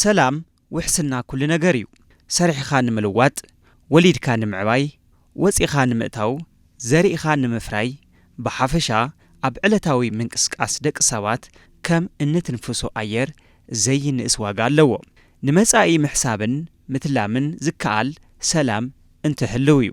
ሰላም ውሕስና ኩሉ ነገር እዩ። ሰሪሕኻ ንምልዋጥ፣ ወሊድካ ንምዕባይ፣ ወጺኻ ንምእታው፣ ዘሪእኻ ንምፍራይ፣ ብሓፈሻ ኣብ ዕለታዊ ምንቅስቃስ ደቂ ሰባት ከም እንትንፍሶ ኣየር ዘይንእስ ዋጋ ኣለዎ። ንመጻኢ ምሕሳብን ምትላምን ዝከኣል ሰላም እንትህልው እዩ።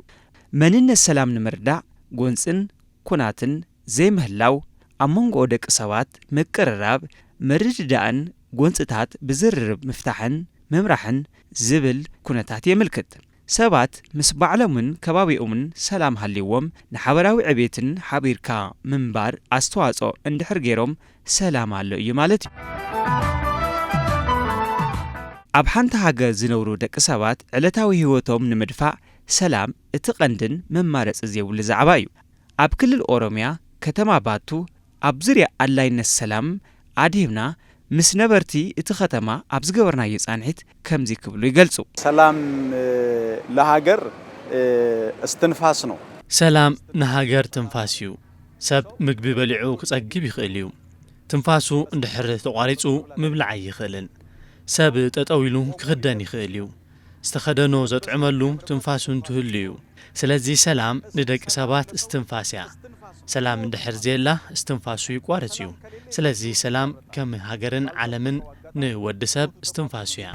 መንነት ሰላም ንምርዳእ ጎንጽን ኩናትን ዘይምህላው፣ ኣብ መንጎ ደቂ ሰባት ምቅርራብ፣ ምርድዳእን ጎንጽታት ብዝርርብ ምፍታሕን ምምራሕን ዝብል ኩነታት የምልክት። ሰባት ምስ ባዕሎምን ከባቢኦምን ሰላም ሃልይዎም ንሓበራዊ ዕቤትን ሓቢርካ ምንባር ኣስተዋጽኦ እንድሕር ገይሮም ሰላም ኣሎ እዩ ማለት እዩ። ኣብ ሓንቲ ሃገር ዝነብሩ ደቂ ሰባት ዕለታዊ ህይወቶም ንምድፋእ ሰላም እቲ ቀንድን መማረጺ ዘይብሉ ዛዕባ እዩ። ኣብ ክልል ኦሮምያ ከተማ ባቱ ኣብ ዙርያ ኣድላይነት ሰላም ኣድሂብና ምስ ነበርቲ እቲ ከተማ ኣብ ዝገበርናዮ ጻንሒት ከምዚ ክብሉ ይገልጹ። ሰላም ለሀገር እስትንፋስ ነው። ሰላም ንሃገር ትንፋስ እዩ። ሰብ ምግቢ በሊዑ ክጸግብ ይኽእል እዩ። ትንፋሱ እንድሕር ተቋሪጹ ምብላዕ ኣይኽእልን። ሰብ ጠጠው ኢሉ ክኽደን ይኽእል እዩ። ዝተኸደኖ ዘጥዕመሉ ትንፋሱ እንትህሉ እዩ። ስለዚ ሰላም ንደቂ ሰባት እስትንፋስ እያ። ሰላም እንድሕር ዘየላ እስትንፋሱ ይቋረጽ እዩ። ስለዚ ሰላም ከም ሃገርን ዓለምን ንወዲ ሰብ እስትንፋሱ እያ።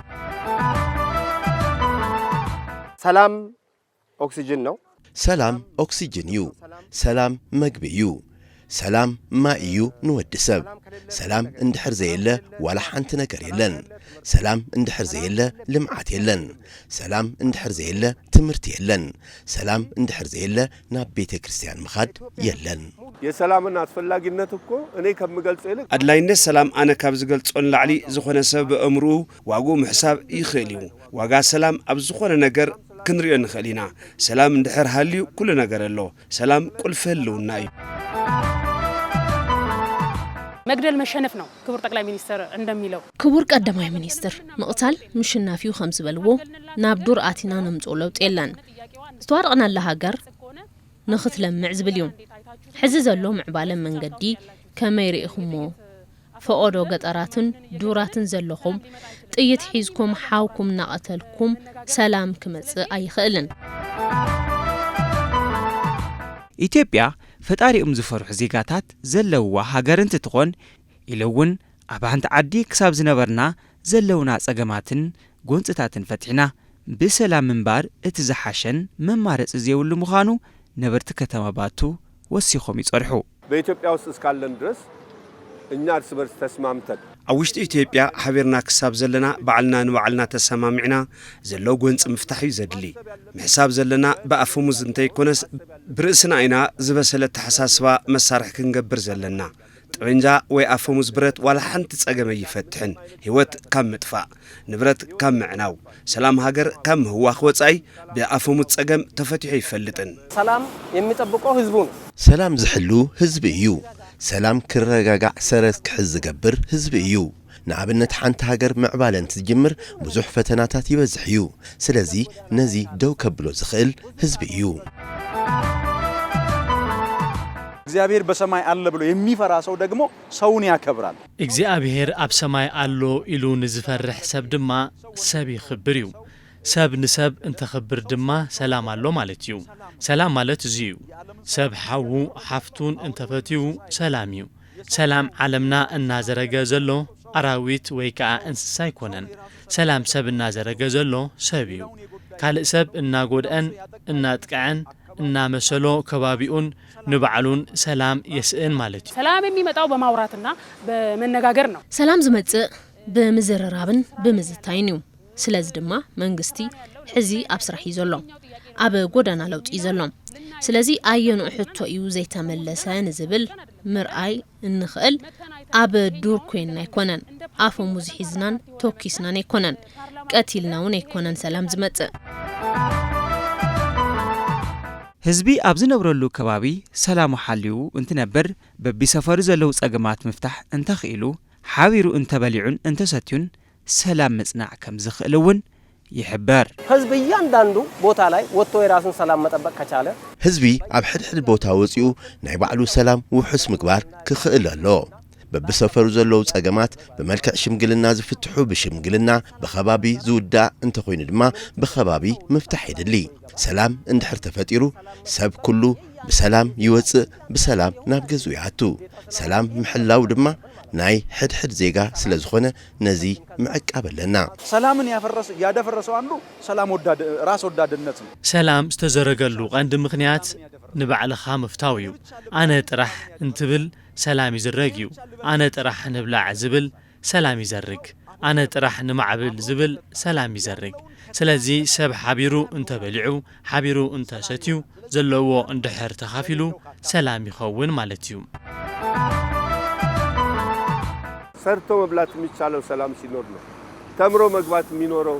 ሰላም ኦክሲጅን ነው። ሰላም ኦክሲጅን እዩ። ሰላም መግቢ እዩ። ሰላም ማይ እዩ ንወዲ ሰብ። ሰላም እንድሕር ዘየለ ዋላ ሓንቲ ነገር የለን። ሰላም እንድሕር ዘየለ ልምዓት የለን። ሰላም እንድሕር ዘየለ ትምህርቲ የለን። ሰላም እንድሕር ዘየለ ናብ ቤተ ክርስቲያን ምኻድ የለን። የሰላምን ኣስፈላጊነት እኮ እኔ ከምገልጾ ይልቅ ኣድላይነት ሰላም ኣነ ካብ ዝገልጾ ንላዕሊ ዝኾነ ሰብ ብእምርኡ ዋግኡ ምሕሳብ ይኽእል እዩ። ዋጋ ሰላም ኣብ ዝኾነ ነገር ክንሪኦ ንኽእል ኢና። ሰላም እንድሕር ሃልዩ ኩሉ ነገር ኣሎ። ሰላም ቁልፊ ህልውና እዩ። መግደል መሸነፍ ነው ክቡር ጠቅላይ ሚኒስትር እንደሚለው። ክቡር ቀዳማይ ሚኒስትር፣ ምቕታል ምሽናፍ እዩ ከም ዝበልዎ፣ ናብ ዱር ኣቲና ነምጽኦ ለውጢ የለን። ዝተዋደቕናላ ሃገር ንኽትለምዕ ዝብል እዩ። ሕዚ ዘሎ ምዕባለ መንገዲ ከመይ ርኢኹሞ? ፈቐዶ ገጠራትን ዱራትን ዘለኹም፣ ጥይት ሒዝኩም ሓውኩም እናቐተልኩም ሰላም ክመጽእ ኣይኽእልን። ኢትዮጵያ ፈጣሪኦም ዝፈርሑ ዜጋታት ዘለውዋ ሃገር እንትትኾን፣ ኢሉ እውን ኣብ ሓንቲ ዓዲ ክሳብ ዝነበርና ዘለውና ጸገማትን ጎንጽታትን ፈቲሕና ብሰላም ምንባር እቲ ዝሓሸን መማረጺ ዘይብሉ ምዃኑ ነበርቲ ከተማ ባቱ ወሲኾም ይጸርሑ። በኢትዮጵያ ውስጥ እስካለን ድረስ እኛ እርስ በርስ ተስማምተን ኣብ ውሽጢ ኢትዮጵያ ሓቢርና ክሳብ ዘለና ባዕልና ንባዕልና ተሰማሚዕና ዘሎ ጎንፂ ምፍታሕ እዩ ዘድሊ። ምሕሳብ ዘለና ብኣፈሙዝ እንተይኮነስ ብርእስና ኢና ዝበሰለ ኣተሓሳስባ መሳርሒ ክንገብር ዘለና። ጠበንጃ ወይ ኣፈሙዝ ብረት ዋላ ሓንቲ ፀገም ኣይፈትሕን። ህይወት ካብ ምጥፋእ፣ ንብረት ካብ ምዕናው፣ ሰላም ሃገር ካብ ምህዋኽ ወፃኢ ብኣፈሙዝ ፀገም ተፈቲሑ ኣይፈልጥን። ሰላም የሚጠብቀው ህዝቡ ነው። ሰላም ዝሕሉ ህዝቢ እዩ። ሰላም ክረጋጋዕ ሰረት ክሕዝ ዝገብር ህዝቢ እዩ። ንኣብነት ሓንቲ ሃገር ምዕባለ እንትትጅምር ብዙሕ ፈተናታት ይበዝሕ እዩ። ስለዚ ነዚ ደው ከብሎ ዝኽእል ህዝቢ እዩ። እግዚአብሔር በሰማይ አለ ብሎ የሚፈራ ሰው ደግሞ ሰውን ያከብራል። እግዚኣብሔር ኣብ ሰማይ ኣሎ ኢሉ ንዝፈርሕ ሰብ ድማ ሰብ ይኽብር እዩ። ሰብ ንሰብ እንተኽብር ድማ ሰላም ኣሎ ማለት እዩ። ሰላም ማለት እዚ እዩ። ሰብ ሓዉ ሓፍቱን እንተፈትዩ ሰላም እዩ። ሰላም ዓለምና እናዘረገ ዘሎ ኣራዊት ወይ ከዓ እንስሳ ኣይኮነን። ሰላም ሰብ እናዘረገ ዘሎ ሰብ እዩ። ካልእ ሰብ እናጎድአን እናጥቅዐን እናመሰሎ ከባቢኡን ንባዕሉን ሰላም የስእን ማለት እዩ። ሰላም የሚመጣው በማውራትና በመነጋገር ነው። ሰላም ዝመጽእ ብምዝርራብን ብምዝታይን እዩ። ስለዚ ድማ መንግስቲ ሕዚ ኣብ ስራሕ እዩ ዘሎ፣ ኣብ ጎደና ለውጢ እዩ ዘሎ። ስለዚ ኣየንኡ ሕቶ እዩ ዘይተመለሰ ንዝብል ምርኣይ እንኽእል ኣብ ዱር ኮይንና ኣይኮነን፣ ኣፈሙዝ ሒዝናን ተኪስናን ኣይኮነን፣ ቀቲልና እውን ኣይኮነን ሰላም ዝመጽእ። ህዝቢ ኣብ ዝነብረሉ ከባቢ ሰላሙ ሓልዩ እንትነብር በቢሰፈሩ ዘለዉ ጸገማት ምፍታሕ እንተኽኢሉ፣ ሓቢሩ እንተበሊዑን እንተሰትዩን ሰላም ምጽናዕ ከም ዝኽእል እውን ይሕበር። ህዝብ እያንዳንዱ ቦታ ላይ ወጥቶ የራሱን ሰላም መጠበቅ ከቻለ ህዝቢ ኣብ ሕድሕድ ቦታ ወጺኡ ናይ ባዕሉ ሰላም ውሑስ ምግባር ክኽእል ኣሎ። በብሰፈሩ ዘለዉ ጸገማት ብመልክዕ ሽምግልና ዝፍትሑ ብሽምግልና፣ ብኸባቢ ዝውዳእ እንተኾይኑ ድማ ብኸባቢ ምፍታሕ የድሊ። ሰላም እንድሕር ተፈጢሩ ሰብ ኩሉ ብሰላም ይወጽእ፣ ብሰላም ናብ ገዝኡ ይኣቱ። ሰላም ምሕላው ድማ ናይ ሕድሕድ ዜጋ ስለ ዝኾነ ነዚ ምዕቃብ ኣለና። ሰላምን ያፈረሰ ያደፈረሰው አንዱ ሰላም ወዳድ ራስ ወዳድነት ነው። ሰላም ዝተዘረገሉ ቀንዲ ምኽንያት ንባዕልኻ ምፍታው እዩ። ኣነ ጥራሕ እንትብል ሰላም ይዝረግ እዩ። ኣነ ጥራሕ ንብላዕ ዝብል ሰላም ይዘርግ። ኣነ ጥራሕ ንማዕብል ዝብል ሰላም ይዘርግ። ስለዚ ሰብ ሓቢሩ እንተበሊዑ፣ ሓቢሩ እንተሰትዩ ዘለዎ እንድሕር ተኻፊሉ ሰላም ይኸውን ማለት እዩ። ሰርቶ መብላት የሚቻለው ሰላም ሲኖር ነው። ተምሮ መግባት የሚኖረው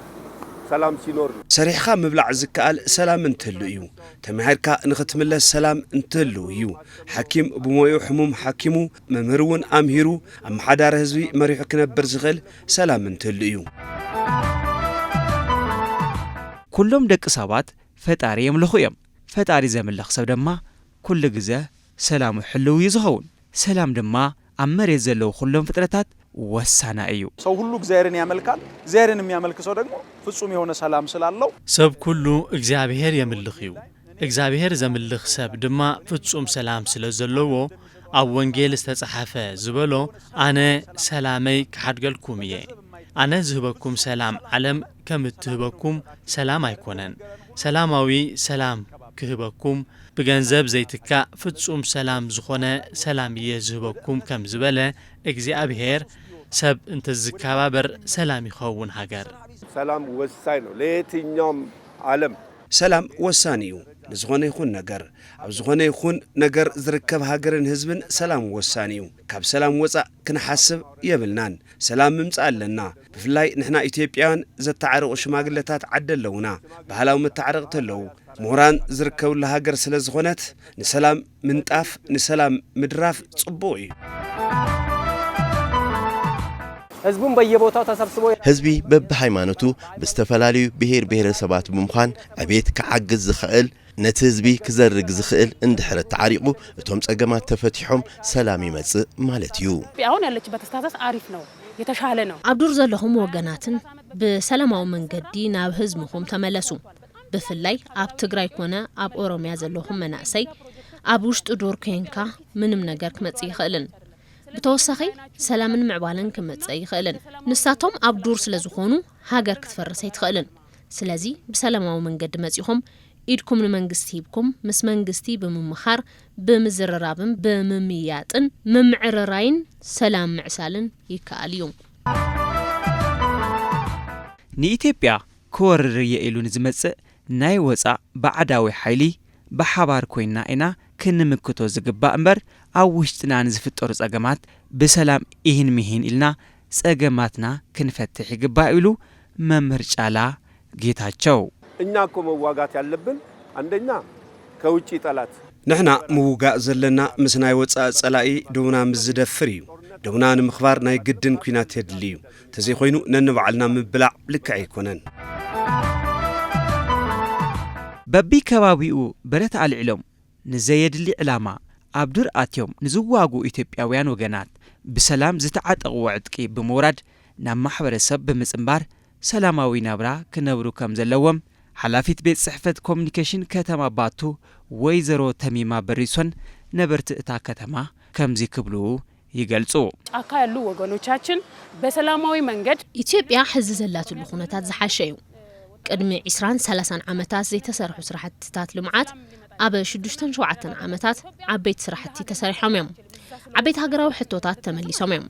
ሰላም ሲኖር ነው። ሰሪሕኻ ምብላዕ ዝከኣል ሰላም እንትህሉ እዩ። ተማሂርካ ንኽትምለስ ሰላም እንትህልው እዩ። ሓኪም ብሞይኡ ሕሙም ሓኪሙ፣ መምህር እውን ኣምሂሩ፣ ኣመሓዳሪ ህዝቢ መሪሑ ክነብር ዝኽእል ሰላም እንትህሉ እዩ። ኩሎም ደቂ ሰባት ፈጣሪ የምልኹ እዮም። ፈጣሪ ዘምልኽ ሰብ ድማ ኩሉ ግዘ ሰላሙ ሕልው እዩ ዝኸውን። ሰላም ድማ ኣብ መሬት ዘለዉ ኩሎም ፍጥረታት ወሳና እዩ። ሰው ሁሉ እግዚአብሔርን ያመልካል። እግዚአብሔርን የሚያመልክ ሰው ደግሞ ፍጹም የሆነ ሰላም ስላለው። ሰብ ኩሉ እግዚኣብሔር የምልኽ እዩ። እግዚኣብሔር ዘምልኽ ሰብ ድማ ፍጹም ሰላም ስለ ዘለዎ ኣብ ወንጌል ዝተጻሕፈ ዝበሎ ኣነ ሰላመይ ክሓድገልኩም እየ። ኣነ ዝህበኩም ሰላም ዓለም ከም እትህበኩም ሰላም ኣይኮነን። ሰላማዊ ሰላም ክህበኩም ብገንዘብ ዘይትካእ ፍጹም ሰላም ዝኾነ ሰላም እየ ዝህበኩም ከም ዝበለ እግዚኣብሔር ሰብ እንተዝከባበር ሰላም ይኸውን ሃገር። ሰላም ወሳኝ ነው ለየትኛውም ዓለም። ሰላም ወሳኒ እዩ ንዝኾነ ይኹን ነገር። ኣብ ዝኾነ ይኹን ነገር ዝርከብ ሃገርን ህዝብን ሰላም ወሳኒ እዩ። ካብ ሰላም ወፃእ ክንሓስብ የብልናን። ሰላም ምምፃእ ኣለና። ብፍላይ ንሕና ኢትዮጵያውያን ዘተዓርቑ ሽማግለታት ዓዲ ኣለዉና። ባህላዊ መተዓረቕቲ ኣለዉ። ምሁራን ዝርከብሉ ሃገር ስለ ዝኾነት ንሰላም ምንጣፍ ንሰላም ምድራፍ ጽቡቕ እዩ። ህዝቡም በየቦታው ተሰብስቦ ህዝቢ በብሃይማኖቱ ብዝተፈላለዩ ብሄር ብሄረሰባት ብምዃን ዕቤት ክዓግዝ ዝኽእል ነቲ ህዝቢ ክዘርግ ዝኽእል እንድሕር ተዓሪቑ እቶም ጸገማት ተፈቲሖም ሰላም ይመጽእ ማለት እዩ። አሁን ያለችበት ስታተስ አሪፍ ነው፣ የተሻለ ነው። ኣብ ዱር ዘለኹም ወገናትን ብሰላማዊ መንገዲ ናብ ህዝምኹም ተመለሱ። ብፍላይ ኣብ ትግራይ ኮነ ኣብ ኦሮምያ ዘለኹም መናእሰይ ኣብ ውሽጢ ዱር ኮንካ ምንም ነገር ክመፅእ ይኽእልን ብተወሳኺ ሰላምን ምዕባለን ክመፅእ ኣይኽእልን። ንሳቶም ኣብ ዱር ስለዝኾኑ ሃገር ክትፈርስ ኣይትኽእልን። ስለዚ ብሰላማዊ መንገዲ መፂኹም ኢድኩም ንመንግስቲ ሂብኩም ምስ መንግስቲ ብምምኻር ብምዝርራብን ብምምይያጥን ምምዕርራይን ሰላም ምዕሳልን ይከኣል እዩ። ንኢትዮጵያ ክወርር እየ ኢሉ ንዝመጽእ ናይ ወጻእ ባዕዳዊ ሓይሊ ብሓባር ኮይንና ኢና ክንምክቶ ዝግባእ እምበር ኣብ ውሽጥና ንዝፍጠሩ ጸገማት ብሰላም ኢሂን ምሂን ኢልና ጸገማትና ክንፈትሕ ይግባእ ኢሉ መምህር ጫላ ጌታቸው። እኛ እኮ መዋጋት ያለብን አንደኛ ከውጭ ጠላት ንሕና ምውጋእ ዘለና ምስ ናይ ወጻኢ ጸላኢ ደውና ምስ ዝደፍር እዩ። ደውና ንምኽባር ናይ ግድን ኲናት የድሊ እዩ። ተዘይኮይኑ ነንባዕልና ምብላዕ ልክዕ ኣይኮነን። በቢከባቢኡ ብረት ኣልዒሎም ንዘየድሊ ዕላማ ኣብ ዱር ኣትዮም ንዝዋግኡ ኢትዮጵያውያን ወገናት ብሰላም ዝተዓጠቕዎ ዕጥቂ ብምውራድ ናብ ማሕበረሰብ ብምጽንባር ሰላማዊ ናብራ ክነብሩ ከም ዘለዎም ሓላፊት ቤት ጽሕፈት ኮሙኒኬሽን ከተማ ባቱ ወይዘሮ ተሚማ በሪሶን ነበርቲ እታ ከተማ ከምዚ ክብሉ ይገልጹ። ጫካ ያሉ ወገኖቻችን በሰላማዊ መንገድ ኢትዮጵያ ሕዚ ዘላትሉ ኩነታት ዝሓሸ እዩ። ቅድሚ ዒስራን ሰላሳን ዓመታት ዘይተሰርሑ ስራሕትታት ልምዓት ኣብ ሽዱሽተን ሸውዓተን ዓመታት ዓበይቲ ስራሕቲ ተሰሪሖም እዮም። ዓበይቲ ሃገራዊ ሕቶታት ተመሊሶም እዮም።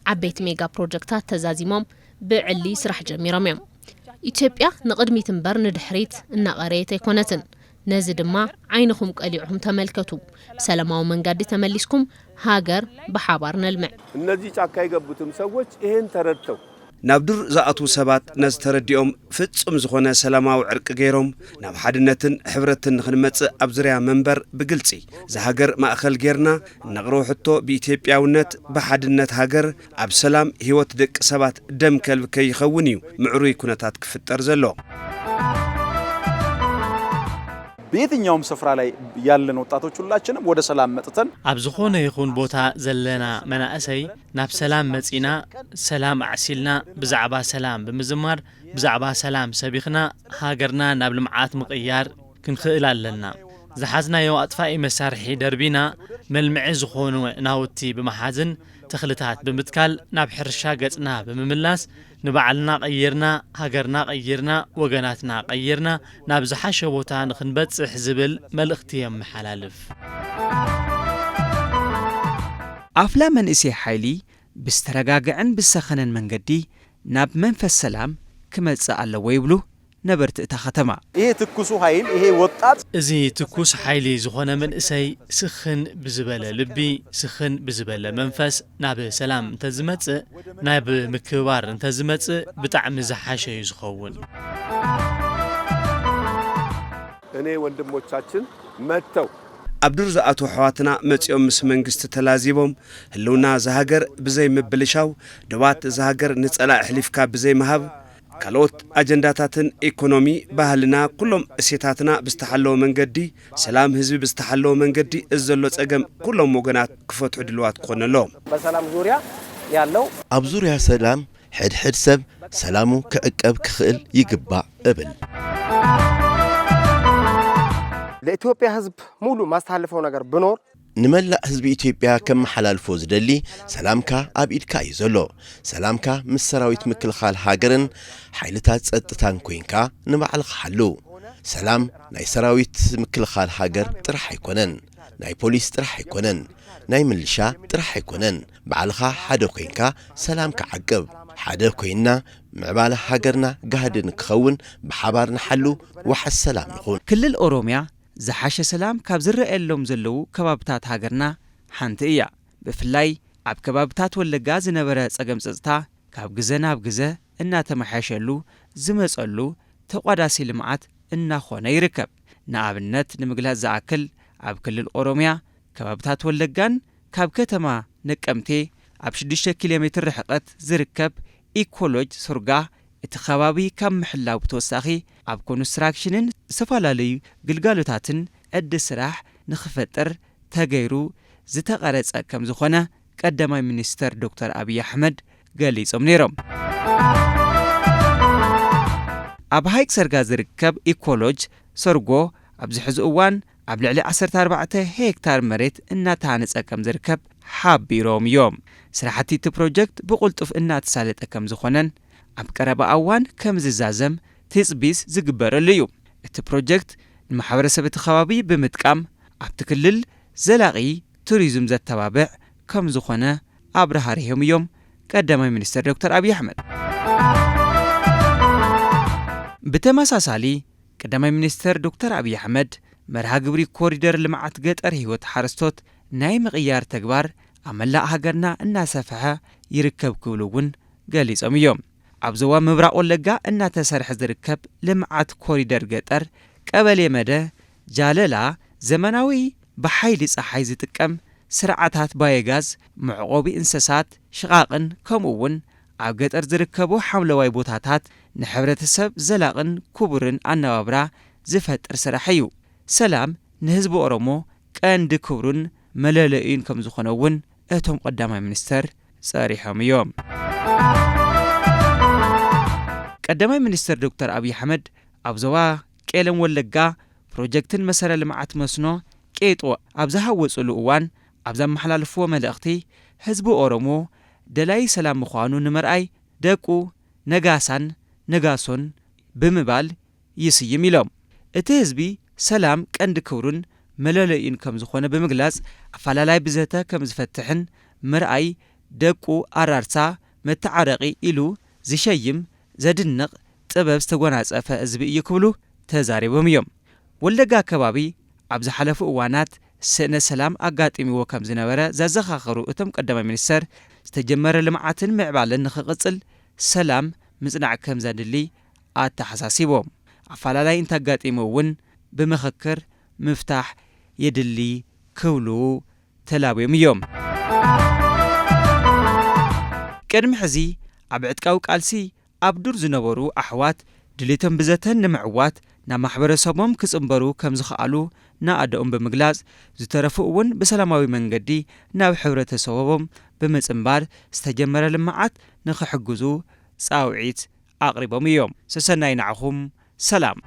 ዓበይቲ ሜጋ ፕሮጀክታት ተዛዚሞም ብዕሊ ስራሕ ጀሚሮም እዮም። ኢትዮጵያ ንቕድሚት እምበር ንድሕሪት እናቐረየት ኣይኮነትን። ነዚ ድማ ዓይንኹም ቀሊዕኹም ተመልከቱ። ብሰላማዊ መንገዲ ተመሊስኩም ሃገር ብሓባር ነልምዕ። እነዚህ ጫካ የገቡትም ሰዎች ይሄን ተረድተው ናብ ዱር ዝኣትዉ ሰባት ነዚ ተረዲኦም ፍጹም ዝኾነ ሰላማዊ ዕርቂ ገይሮም ናብ ሓድነትን ሕብረትን ንኽንመጽእ ኣብ ዙርያ መንበር ብግልጺ እዛ ሃገር ማእኸል ጌርና እነቕርቦ ሕቶ ብኢትዮጵያውነት ብሓድነት ሃገር ኣብ ሰላም ህይወት ደቂ ሰባት ደም ከልቢ ከይኸውን እዩ ምዕሩይ ኩነታት ክፍጠር ዘሎ። በየትኛውም ስፍራ ላይ ያለን ወጣቶች ሁላችንም ወደ ሰላም መጥተን ኣብ ዝኾነ ይኹን ቦታ ዘለና መናእሰይ ናብ ሰላም መጺና፣ ሰላም ኣዕሲልና፣ ብዛዕባ ሰላም ብምዝማር፣ ብዛዕባ ሰላም ሰቢኽና፣ ሃገርና ናብ ልምዓት ምቕያር ክንኽእል ኣለና። ዝሓዝናዮ ኣጥፋኢ መሳርሒ ደርቢና፣ መልምዒ ዝኾኑ ናውቲ ብምሓዝን ተኽልታት ብምትካል ናብ ሕርሻ ገጽና ብምምላስ ንባዕልና ቀይርና፣ ሃገርና ቀይርና፣ ወገናትና ቀይርና ናብ ዝሓሸ ቦታ ንኽንበጽሕ ዝብል መልእኽቲ የመሓላልፍ። ኣፍላ መንእሰይ ሓይሊ ብዝተረጋግዐን ብዝሰኸነን መንገዲ ናብ መንፈስ ሰላም ክመጽእ ኣለዎ ይብሉ ነበርቲ እታ ከተማ። ይሄ ትኩሱ ኃይል ይሄ ወጣት እዚ ትኩስ ሓይሊ ዝኾነ መንእሰይ ስኽን ብዝበለ ልቢ፣ ስኽን ብዝበለ መንፈስ ናብ ሰላም እንተዝመጽእ፣ ናብ ምክብባር እንተዝመጽእ ብጣዕሚ ዝሓሸ እዩ ዝኸውን። እኔ ወንድሞቻችን መጥተው ኣብ ዱር ዝኣትዉ ኣሕዋትና መጺኦም ምስ መንግስቲ ተላዚቦም ህልውና እዛ ሃገር ብዘይ ምብልሻው፣ ዶባት እዛ ሃገር ንጸላኢ ኣሕሊፍካ ብዘይ ምሃብ፣ ካልኦት ኣጀንዳታትን ኢኮኖሚ፣ ባህልና፣ ኩሎም እሴታትና ብዝተሓለወ መንገዲ፣ ሰላም ህዝቢ ብዝተሓለወ መንገዲ እዚ ዘሎ ጸገም ኩሎም ወገናት ክፈትሑ ድልዋት ክኾኑ ኣለዎም። በሰላም ዙሪያ ያለው ኣብ ዙርያ ሰላም ሕድሕድ ሰብ ሰላሙ ክዕቀብ ክኽእል ይግባእ እብል። ለኢትዮጵያ ሕዝብ ሙሉ ማስተላልፈው ነገር ብኖር ንመላእ ህዝቢ ኢትዮጵያ ከመሓላልፎ ዝደሊ ሰላምካ ኣብ ኢድካ እዩ ዘሎ። ሰላምካ ምስ ሰራዊት ምክልኻል ሃገርን ሓይልታት ጸጥታን ኮይንካ ንባዕልኻ ሓሉ። ሰላም ናይ ሰራዊት ምክልኻል ሃገር ጥራሕ ኣይኮነን፣ ናይ ፖሊስ ጥራሕ ኣይኮነን፣ ናይ ምልሻ ጥራሕ ኣይኮነን። ባዕልኻ ሓደ ኮይንካ ሰላምካ ዓቅብ። ሓደ ኮይንና ምዕባለ ሃገርና ጋህዲ ንክኸውን ብሓባር ንሓሉ። ዋሕስ ሰላም ንኹን። ክልል ኦሮምያ ዝሓሸ ሰላም ካብ ዝረኣየሎም ዘለዉ ከባብታት ሃገርና ሓንቲ እያ። ብፍላይ ኣብ ከባብታት ወለጋ ዝነበረ ጸገም ጸጥታ ካብ ግዘ ናብ ግዘ እናተመሓየሸሉ ዝመጸሉ ተቋዳሲ ልምዓት እናኾነ ይርከብ። ንኣብነት ንምግላጽ ዝኣክል ኣብ ክልል ኦሮምያ ከባብታት ወለጋን ካብ ከተማ ነቀምቴ ኣብ ሽዱሽተ ኪሎ ሜትር ርሕቀት ዝርከብ ኢኮሎጅ ሱርጋ እቲ ከባቢ ካብ ምሕላው ብተወሳኺ ኣብ ኮንስትራክሽንን ዝተፈላለዩ ግልጋሎታትን ዕድል ስራሕ ንኽፈጥር ተገይሩ ዝተቐረጸ ከም ዝኾነ ቀዳማይ ሚኒስተር ዶክተር ኣብይ ኣሕመድ ገሊጾም ነይሮም። ኣብ ሃይቅ ሰርጋ ዝርከብ ኢኮሎጅ ሰርጎ ኣብዚ ሕዚ እዋን ኣብ ልዕሊ ዓሰርተ ኣርባዕተ ሄክታር መሬት እናተሃነጸ ከም ዝርከብ ሓቢሮም እዮም። ስራሕቲ እቲ ፕሮጀክት ብቕልጡፍ እናተሳለጠ ከም ዝኾነን ኣብ ቀረባ እዋን ከም ዝዛዘም ትጽቢት ዝግበረሉ እዩ። እቲ ፕሮጀክት ንማሕበረሰብ እቲ ከባቢ ብምጥቃም ኣብቲ ክልል ዘላቒ ቱሪዝም ዘተባብዕ ከም ዝኾነ ኣብርሃ ርሂቦም እዮም ቀዳማይ ሚኒስተር ዶክተር ኣብይ ኣሕመድ። ብተመሳሳሊ ቀዳማይ ሚኒስተር ዶክተር ኣብይ ኣሕመድ መርሃ ግብሪ ኮሪደር ልምዓት ገጠር ህይወት ሓረስቶት ናይ ምቕያር ተግባር ኣብ መላእ ሃገርና እናሰፍሐ ይርከብ ክብሉ እውን ገሊጾም እዮም። ኣብ ዞባ ምብራቕ ወለጋ እናተሰርሐ ዝርከብ ልምዓት ኮሪደር ገጠር ቀበሌ መደ ጃለላ ዘመናዊ ብሓይሊ ጸሓይ ዝጥቀም ስርዓታት ባዮጋዝ፣ መዕቆቢ እንስሳት፣ ሽቓቕን ከምኡ እውን ኣብ ገጠር ዝርከቡ ሓምለዋይ ቦታታት ንሕብረተሰብ ዘላቕን ክቡርን ኣነባብራ ዝፈጥር ስራሕ እዩ። ሰላም ንህዝቢ ኦሮሞ ቀንዲ ክብሩን መለለዩን ከም ዝኾነ እውን እቶም ቀዳማይ ሚኒስተር ጸሪሖም እዮም። ቀዳማይ ሚኒስተር ዶክተር ኣብይ ኣሕመድ ኣብ ዞባ ቄለም ወለጋ ፕሮጀክትን መሰረ ልምዓት መስኖ ቄጦ ኣብ ዝሃወፅሉ እዋን ኣብ ዘመሓላለፍዎ መልእኽቲ ህዝቢ ኦሮሞ ደላይ ሰላም ምዃኑ ንምርኣይ ደቁ ነጋሳን ነጋሶን ብምባል ይስይም ኢሎም። እቲ ህዝቢ ሰላም ቀንዲ ክብሩን መለለዩን ከም ዝኾነ ብምግላጽ ኣፈላላይ ብዘተ ከም ዝፈትሕን ምርኣይ ደቁ ኣራርሳ መተዓረቒ ኢሉ ዝሸይም ዘድንቕ ጥበብ ዝተጎናጸፈ ህዝቢ እዩ ክብሉ ተዛሪቦም እዮም። ወለጋ ኣከባቢ ኣብ ዝሓለፉ እዋናት ስእነት ሰላም ኣጋጢምዎ ከም ዝነበረ ዘዘኻኸሩ እቶም ቀዳማይ ሚኒስተር ዝተጀመረ ልምዓትን ምዕባለን ንኽቕጽል ሰላም ምጽናዕ ከም ዘድሊ ኣተሓሳሲቦም። ኣፈላላይ እንተኣጋጢሙ እውን ብምኽክር ምፍታሕ የድሊ ክብሉ ተላብዮም እዮም። ቅድሚ ሕዚ ኣብ ዕጥቃዊ ቃልሲ ኣብ ዱር ዝነበሩ ኣሕዋት ድሌቶም ብዘተን ንምዕዋት ናብ ማሕበረሰቦም ክጽንበሩ ከም ዝኸኣሉ ንኣደኦም ብምግላጽ፣ ዝተረፉ እውን ብሰላማዊ መንገዲ ናብ ሕብረተሰቦም ብምጽንባር ዝተጀመረ ልምዓት ንኽሕግዙ ጻውዒት ኣቕሪቦም እዮም። ሰሰናይ ንዓኹም፣ ሰላም።